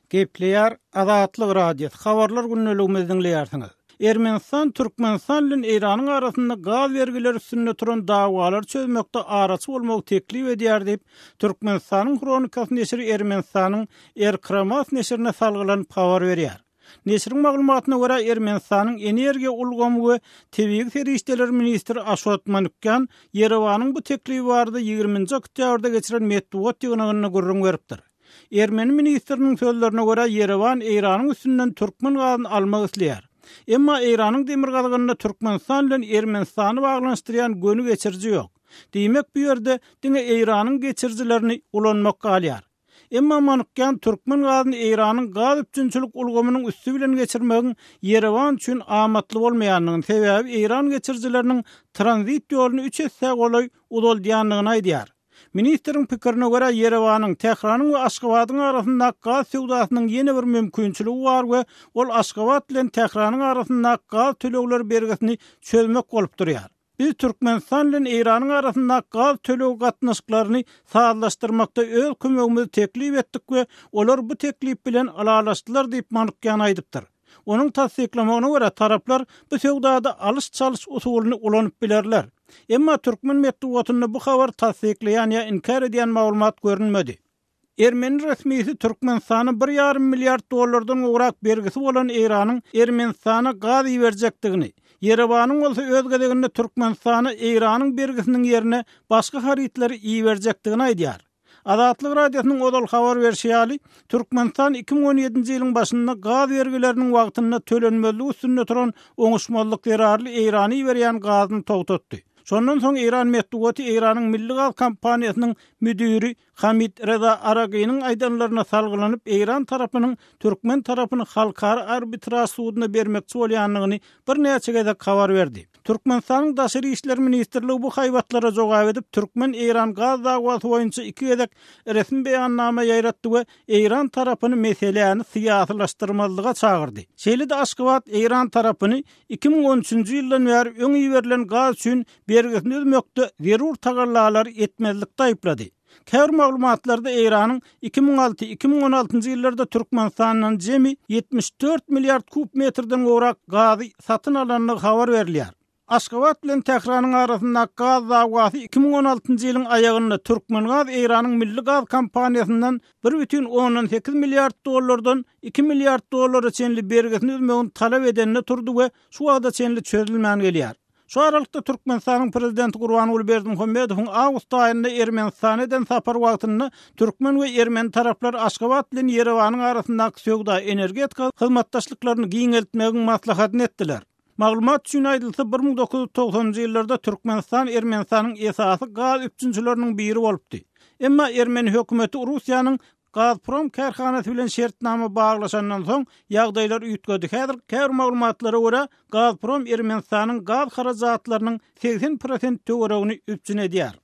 Gepleýär Azatlyk Radiosy, Habarlar gündeligimizi diňleýärsiňiz. Ermenistan Türkmenistan bilen Eýranyň arasynda gaz bergileri üstünde turan dawalary çözmekde araçy bolmagy teklip edýär diýip, Türkmenistanyň Hronikasy neşiri Ermenistanyň Erkramas neşirine salgylanyp habar berýär. Neşiriň maglumatyna görä, Ermenistanyň energiýa ulgamy we tebigy serişdeler ministri Aşot Manukýan Ýerewanyň bu teklibi barada ýigriminji oktýabrda geçiren metbugat ýygnagynda gürrüň beripdir. Ermeni ministriniň sözlerine görä, Ýerewan Eýranyň üstünden türkmen gazyny almak isleýär. Emma Eýranyň demirgazygynda Türkmenistan bilen Ermenistany baglanyşdyrýan göni geçiriji ýok. Diýmek, bu ýerde diňe Eýranyň geçirijilerini ulanmak galýar. Emma Manukýan türkmen gazyny Eýranyň gaz üpjünçilik ulgamynyň üsti bilen geçirmegiň Ýerewan üçin amatly bolmaýandygyny, sebäbi Eýran geçirijileriniň tranzit ýoluny üç essä golaý uzaldýandygyny aýdýar. Ministriň pikirine görä, Ýerewanyň, Tähranyň we Aşgabadyň arasyndaky gaz söwdasynyň ýene bir mümkinçiligi bar we ol Aşgabat bilen Tähranyň arasyndaky gaz tölegleri bergisini çözmek bolup durýar. Biz Türkmenistan bilen Eýranyň arasyndaky gaz tölegi gatnaşyklaryny sazlaşdyrmakda öz kömegimizi teklip etdik we olar bu teklip bilen ylalaşdylar diýip, Manukýan aýdypdyr. Onuň tassyklamagyna görä, taraplar bu söwdada alyş-çalyş usulyny ulanyp bilerler. Emma türkmen metbugatynda bu habary tassyklaýan ýa inkär edýän maglumat görünmedi. Ermeni resmisi Türkmenistana bir ýarym milliard dollardan gowrak bergisi bolan Eýranyň Ermenistana gaz iberjekdigini, Ýerewanyň bolsa öz gezeginde Türkmenistana Eýranyň bergisiniň ýerine başga harytlary iberjekdigini aýdýar. Azatlyk Radiosynyň ozal habar berşi ýaly, Türkmenistan 2017-nji ýylyň başynda gaz bergileriniň wagtynda tölenmezligi üstünde turan oňuşmazlyk zerarly Eýrana iberýän gazyny togtatdy. Şondan soň eýran metbugaty Eýranyň milli gaz kompaniýasynyň müdiri Hamid Reza Aragynyň aýdanlaryna salgylanyp, eýran tarapynyň türkmen tarapyny halkara arbitraž suduna bermekçi bolýandygyny birnäçe gezek habar berdi. Türkmenistanyň Daşary işler ministrligi bu haýbatlara jogap edip, türkmen-eýran gaz dawasy boýunça iki gezek resmi beýannama ýaýratdy we eýran tarapyny meseläni syýasylaşdyrmazlyga çagyrdy. Şeýle-de Aşgabat eýran tarapyny 2013-nji ýyldan bäri öň iberilen gaz üçin bergisini üzmekde zerur tagallalary etmezlikde aýyplady. Käbir maglumatlarda Eýranyň 2006, 2016-njy ýyllarda Türkmenistandan jemi 74 milliard kub metrden gowrak gazy satyn alandygy habar berilýär. Aşgabat bilen Tähranyň arasyndaky gaz dawasy 2016-njy ýylyň aýagynda Türkmengaz Eýranyň milli gaz kompaniýasyndan bir bütin ondan sekiz milliard dollardan iki milliard dollara çenli bergisini üzmegini talap edende turdy we şu wagta çenli çözülmän gelýär. Şu aralykda Türkmenistanyň Prezidenti Gurbanguly Berdimuhamedowyň awgust aýynda Ermenistana eden sapary wagtynda türkmen we ermeni taraplar Aşgabat bilen Ýerewanyň arasyndaky söwda-energetika hyzmatdaşlyklaryny giňeltmegiň maslahatyny etdiler. Maglumat üçin aýdylsa, 1990-njy ýyllarda Türkmenistan Ermenistanyň esasy gaz üpjünçileriniň biri bolupdy. Emma ermeni hökümeti Russiýanyň Gazprom kärhanasy bilen şertnama baglaşandan soň, ýagdaýlar üýtgedi. Häzir käbir maglumatlara görä, Gazprom Ermenistanyň gaz harajatlarynyň 80 prosent töweregini üpjün edýär.